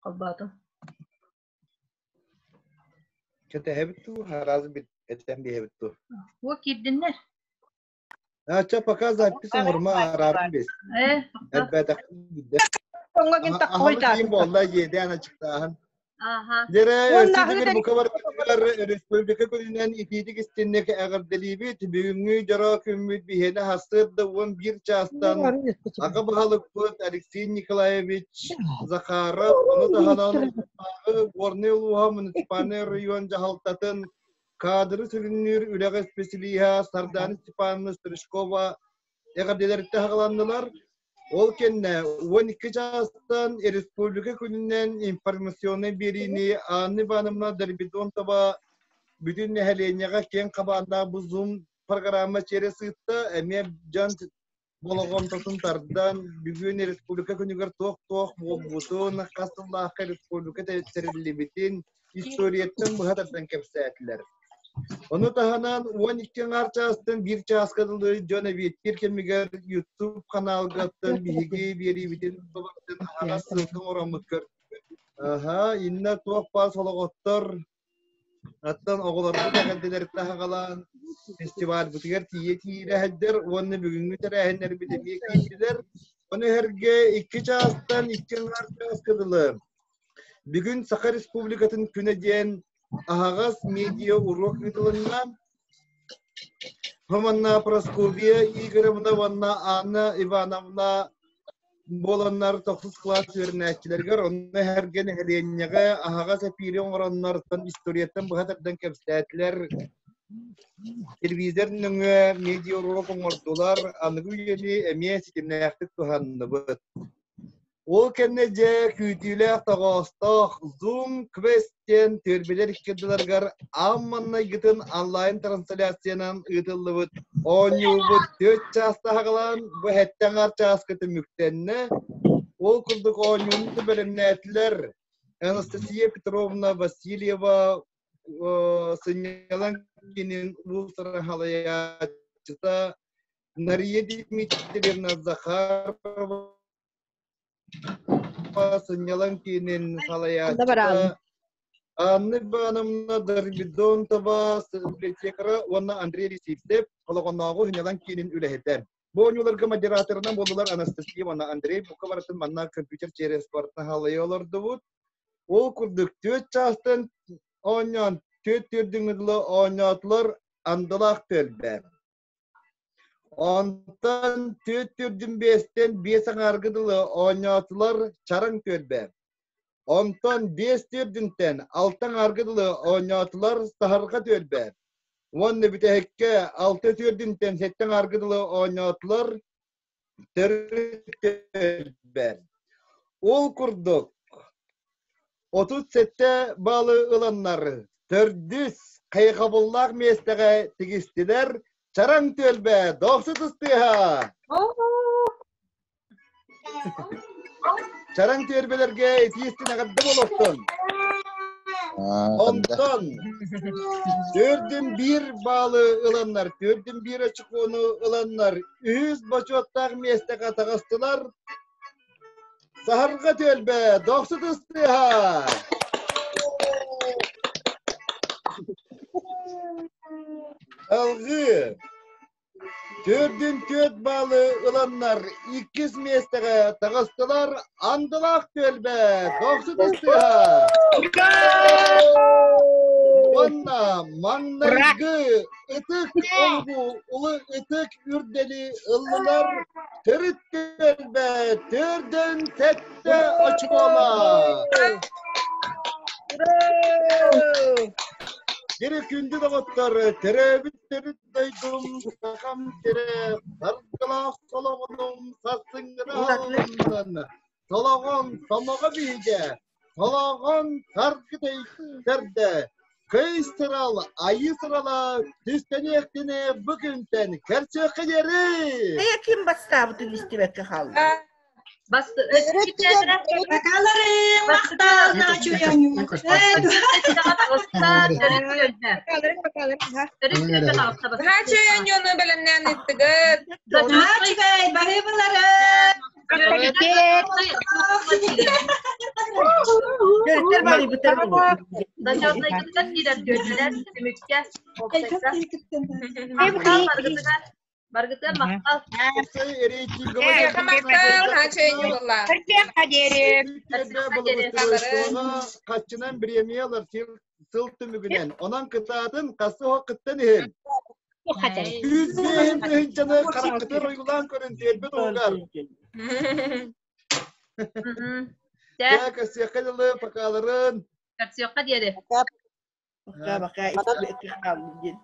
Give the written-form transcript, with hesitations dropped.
Холбоотум. Кэтэһэбит дуу, араас этэн биэһэбит дуу? Уо киирдиннэр. Ача пока запись оҥорума араарым бес. Э, Элбээтэхпин билдэ. Оҥо гин Аһылык буолла иэдээн ачыктааһын. Аха. Дьэрэ өссө бука барытыгар республика күнүнэн итиитик истинник эҕэрдэлиибит. Бүгүҥҥү дьоро күммүт биһиэнэ сарсыарда 11 чаастан аҕа баһылыкпыт Алексей Николаевич Захаров, ону таһынан Горнай улууһа муниципальнай район дьаһалтатын кадры сүрүннүүр үлэҕэ исписэлииһэ Сардана Степановна Стручкова эҕэрдэлэриттэн саҕаланнылар. Ол кэннэ 12 чаастан Республика күнүнэн информационнай биэриини Анна Ивановна Дорбидонтова бүтүн нэһилиэнньэҕэ киэҥ хабааннаах бу Zoom программа через ыытта. Эмиэ дьон болҕомтотун тардан, бүгүн Республика күнүгэр туох-туох буолбутун, хас сыллаахха республика тэриллибитин историяттан быһа тардан кэпсээтилэр. Ону таһынан 12 аҥаар чаастан биир чааска дылы дьон эбиэттиир кэмигэр YouTube ханаалгаттан биһиги биэриибитин тобаттан аһаҕас ссылка оҥороммут көрдүбүт. Аһа, иннэ туох баар солоҕоттор аттан оҕолорбут эҕэрдэлэриттэн аҕалаан фестивальбытыгар тиийэ киирэ уонна бүгүҥҥү тэрээһиннэрбит эмиэ киирдилэр. Ону эһэргэ 2 чаастан 2 аҥаар чааска дылы Бүгүн Саха Республикатын күнэ диэн аһаҕас медиа уруок ыытылынна. Манна Прасковья Игоревна уонна Анна Ивановна буоланнар тохсус кылаас үөрэнээччилэригэр онно эһэргэ нэһилиэнньэҕэ аһаҕас эпиири оҥороннортон историяттан быһа тардан кэпсээтилэр. Телевизор нөҥүө медиа уруок оҥордулар, аныгы үйэни эмиэ ситимнээхтик туһанныбыт. Ол кэннэ дьэ күүтүүлээх тоҕоостоох Zoom Quest диэн түөлбэлэр икки ардыларыгар аан маҥнайгытын онлайн-трансляциянан ыытыллыбыт оонньуубут 4 чааста аҕалаан бу сэттэ аҥаар чааска түмүктэннэ. Ол курдук оонньууну бэлэмнээтилэр Анастасия Петровна Васильева сынньалаҥ киинин уус-уран салайааччыта Нария Дмитриевна Захарова сынньалаҥ киинин салайааччыта Анна Ивановна Дормидонтова библиотекара уонна Андрей Лисицев Олоҕоннооҕу сынньалаҥ киинин үлэһитэ. Бу оонньууларга модераторынан буоллулар Анастасия уонна Андрей бука барытын манна компьютер через хаалайа олордубут. Ол курдук 4 чаастан оонньоон 4 төрдүҥҥэ дылы оонньоотулар андылаах түөлбэ. Онтон түөрт төрдүн биэстэн биэс аҥаарга дылы оонньоотулар Чараҥ түөлбэ. Онтон биэс төрдүнтэн алта аҥаарга дылы оонньоотулар Саһарҕа түөлбэ. Уонна бүтэһиккэ алта төрдүнтэн сэттэ аҥаарга дылы оонньоотулар Төрүт түөлбэ. Ол курдук 37 баалы ыланнар төрдүс хайҕабыллаах миэстэҕэ тигистилэр Чараҥ түөлбэ дохсу тыстыаһа! Чараҥ түөлбэлэргэ итиистин эҕэрдэ буолуохтун! Онтон төрдүн биир баалы ыланнар, төрдүн биир очукуону ыланнар, үһүс бочуоттаах миэстэҕэ таҕыстылар. Саһарҕа түөлбэ, дохсу тыстыаһа! Алгыы Төрдүн түөрт баалы ыланнар иккис миэстэҕэ таҕыстылар Андылаах түөлбэ Дохсу тыстыһа уонна маҥнайгы ытык олугу улы ытык үрдэли ыллылар Төрүт түөлбэ төрдүн сэттэ очкола. Бiri күндү доҕоттор, төрөөбүт төрүт дойдум сахам сирэ, саргылаах солоҕонум сарсыҥҥыта аһылыннын. Солоҕон сомоҕо биһигэ, солоҕон саргы төрдө, көй сырал, айыы сырала түстэниэхтине бу күнтэн көрсүөххэ диэри! Эйэ ким бастаабытын истибэккэ хаалла. Бакаларым, махтал, Наачуйаньону бэлэмнээн ыттыгыт. Наачугай, баһыыбалары. Төрүттэр барыйбыттар буолуо. Зачетнайгыттан киирэр түөртэлэр түмүккэ уопсайга. Махтал баргытыгар. Баргытыгар махтал. Уопсай рейтинговай Эһиэхэ махтал, наачайын буолла. Көрсүөххэ диэри. благоустройствоҕа хаччынан бириэмийэ ылар сыл түмүгүнэн. Онон кытаатын хассы кыттан иһин. 105 тыһыынчаны хараххытын ойуулаан көрүн тиэрбит уһугар. Дьэ, Дьэ, көрсүөххэ дылы, покаларын. көрсүөххэ диэри. Пока, пока, испэккэ хааллым диэн.